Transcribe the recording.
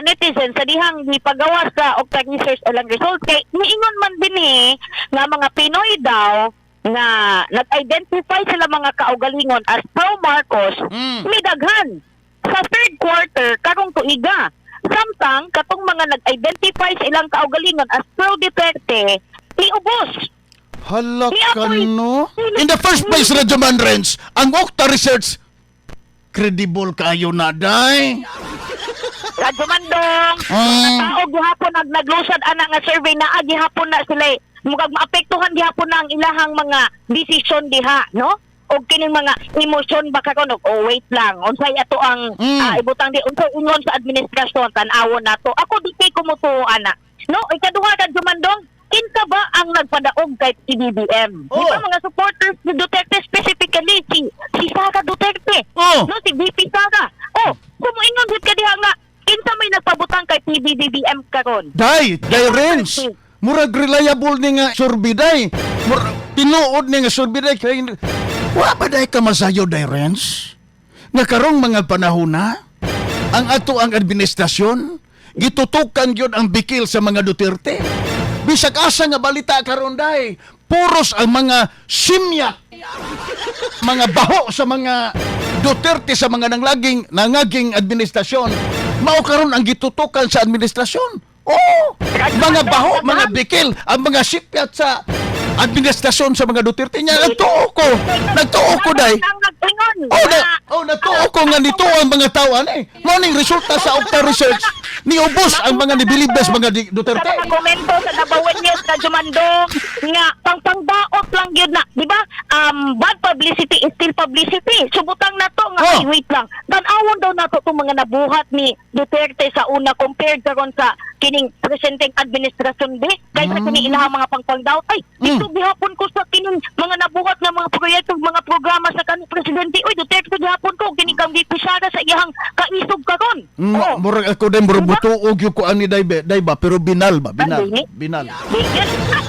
netizens sa dihang gipagawas sa Octa Research ilang result kay niingon man dinhi nga mga Pinoy daw nga nag-identify sila mga kaugalingon as pro Marcos midaghan sa third quarter karong tuiga. Samtang katong mga nag-identify sa ilang kaugalingon as pro Duterte niubos. Hala Di ka ako'y- no? In the first place, Radyo Man Renz, ang Octa Research, credible kayo na, day. Radyo Mandong, mga tao gihapon nag naglusad ana nga survey naa gihapon na sila eh. Mugag maapektuhan gihapon na ang ilahang mga desisyon diha, no? Og kining mga emosyon ba karon og, "Oh, wait lang, unsay ato ang ibutang di, unsay ingon sa administrasyon, tan-awon nato." Ako di kay kumutuo ana, no? Ikaduha, Radyo Mandong, kinsa ba ang nagpadaog kay PBBM? Di ba mga supporters ni Duterte, specifically si si Sara Duterte? No, si VP Sara. Oh, kumuingon gud ka diha nga kinsa may nagpabutang kay PBBM karon? Day, day Renz. Murag reliable ni nga survey, day. Murag tinuod ni nga survey, day. Kay, wa ba day ka masayo, day Renz? Nga karong mga panahon na, ang ato ang administrasyon, gitutukan gyud ang bikil sa mga Duterte. Bisag asa nga balita karon day, puros ang mga simya, mga baho sa mga Duterte, sa mga nanglaging nangaging administrasyon. Mao karon ang gitutukan sa administrasyon. Oo, mga baho, mga bikil, ang mga sipyat sa administrasyon sa mga Duterte niya. Nagtuo ko, nagtuo ko day. Ang nag-ingon Oh, na, oh, natuo ko nga nito ang mga tao ani. Mao ning resulta sa Octa Research, niubos ang mga nibilib sa mga Duterte. Sa mga komento sa Davao News na Jumandong nga pangpangdaot lang yun na, di ba? Bad publicity is still publicity. Subutang na to nga, ay, wait lang. Tan-awon daw nato itong mga nabuhat ni Duterte sa una compared karon sa kining presenteng administrasyon di kaysa kini ilahang mga pangpangdaot. Ay, dito gihapon ko sa kining mga nabuhat nga mga proyekto, mga programa sa kanang presidente. Uy, Duterte gihapon ko kini kang VP Sara sa iyang kaisog karon. Oh. Murag ako din, murag Diba? mutuog yung ko ani day, day ba, pero binal ba? Binal. Dili. Binal. Di-